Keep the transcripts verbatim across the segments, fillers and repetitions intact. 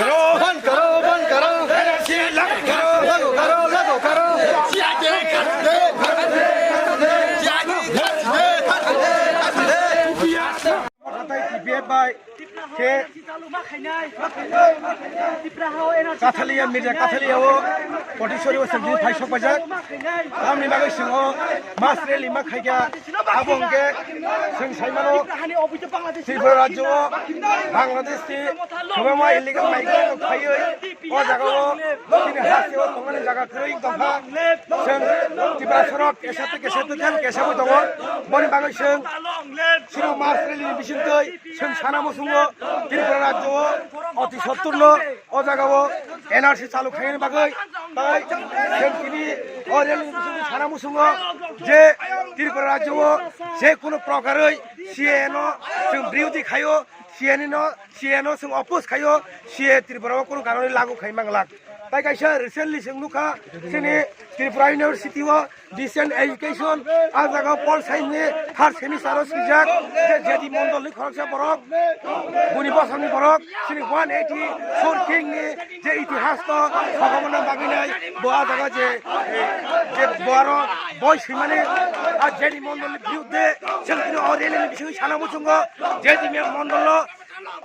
करो, बंद करो, बंद करो। एनआरसी लागू करो, लागू करो, लागू करो। Hatai T P F bai khe Kathalia, Mirza Kathalia o Potisori o sengdi phai sok paijak. Tamni bagwi swngo mass rally ma khaikha. Abo hwnkhe chwng saimano Tripura rajyo o Bangladesh ni kwbangma illegal migrant rok phaiwi o jaga o chini ha seo tongnani jaga kwrwi tongkha. Chwng Tripura sorok kesa tei kesa tei kesa bo tongo. Boni bagwi chwng chini mass rally ni bisingtwi chwng sana muchungo Tripura rajyo o oti sottur no o jaga o N R C chalu khainani bagwi tai chwng tini o rally ni bisingtwi sana muchungo je Tripura rajyo o je kunu prokarwi C A A no chwng birodhi khaio, C A A no, C A A no chwng oppose khaio, C A A Tripura o kunu kanoni lagu khai manglak. Tai kaisa recently chwng nukha chini Tripura University o Decent education, ah jaga o Pol Science ni third semester o swijak, je J D Mondol ni khoroksa borok, boni bosong ni borok, chini one eighty four king ni je itihas no sokomorna bagwi nai, bo ah jaga je, je bo aro boi swimani, ah J D Mondol ni birudde, chwng tini o rally ni bisingtwi sana muchungo, J D Mondol no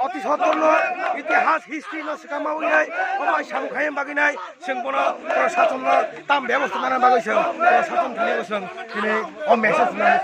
oti sottor no itihas history no swkang ma wngnai, omo hai samung khaina bagwi nai, chwng bono proshasonno tam bebosta nana bagwi chwng proshasonno thani bo chwng tini o message nani.